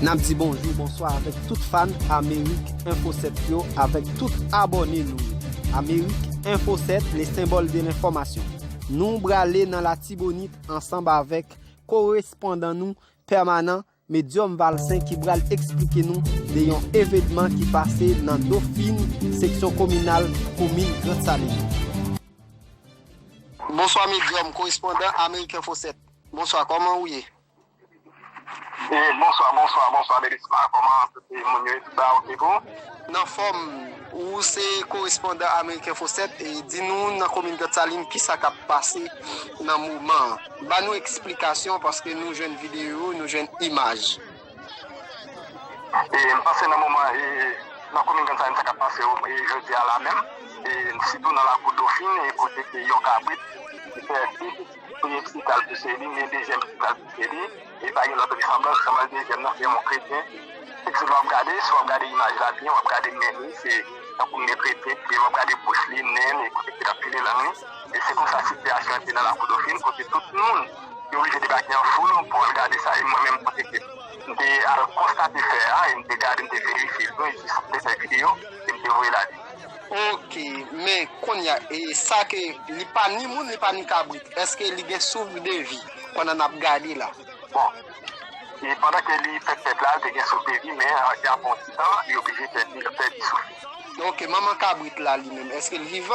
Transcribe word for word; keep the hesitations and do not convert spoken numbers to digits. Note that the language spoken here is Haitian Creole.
N ap di bonjou, bonswa avèk tout fan Amerik Enfo sèt yo, avèk tout abòne nou yo. Amerik Enfo sèt, le symbole de l'information. Nou brale nan Latibonit ansanm avèk korespondan nou pèmanan, Medyòm Valsen, ki pral eksplike nou de yon evènman ki pase nan Dofin, seksyon kominal, komin Grand Saline. Bonswa, Medyòm, korespondan Amerik Enfo sèt. Bonswa, kòman ou ye? E, bonswa, bonswa, bonswa, Delisma. Kòman tout moun yo ye, tout sa oke pou ou? Nan fòm, ou se korespondan Amerik Enfo sèt, e di nou nan komin Grand Saline, kisa k ap pase nan moman an? Ba nou eksplikasyon, paske nou jwenn videyo, nou jwenn imaj. E, m panse nan moman, e, nan komin Grand Saline, sa k ap pase, e, jodi a la menm, e, sitou nan lakou Dofin, e, kote ke yon kabrit ki fè de pitit, premye pitit al pouse li, men dezyèm pitit al pouse li, e pa gen lòt resanblans, sèlman dezyèm nan se yon kretyen. Se w ap gade, si w ap gade imaj la byen, w ap gade men li, se tankou men kretyen, epi w ap gade bouch li, nen l, e kote ki t ap file lang li. E se konsa sitiyasyon an te nan lakou Dofin, kote tout moun te oblije debake an foul pou al gade sa. E mwen menm, kote ke m te al konstate fè a, e m te gade, m te verifye l tou, e jis m te fè videyo, e m te voye l ale. Oke, men kounye a, e sa ke li pa ni moun, li pa ni kabrit, èske li gen souf de vi pandan n ap gade la? Bon, e pandan ke li fèk fèt la, li te gen souf de vi, men, a, apre yon ti tan, li oblije pèdi, pèdi souf li. Oke, manman kabrit la li menm, èske l vivan?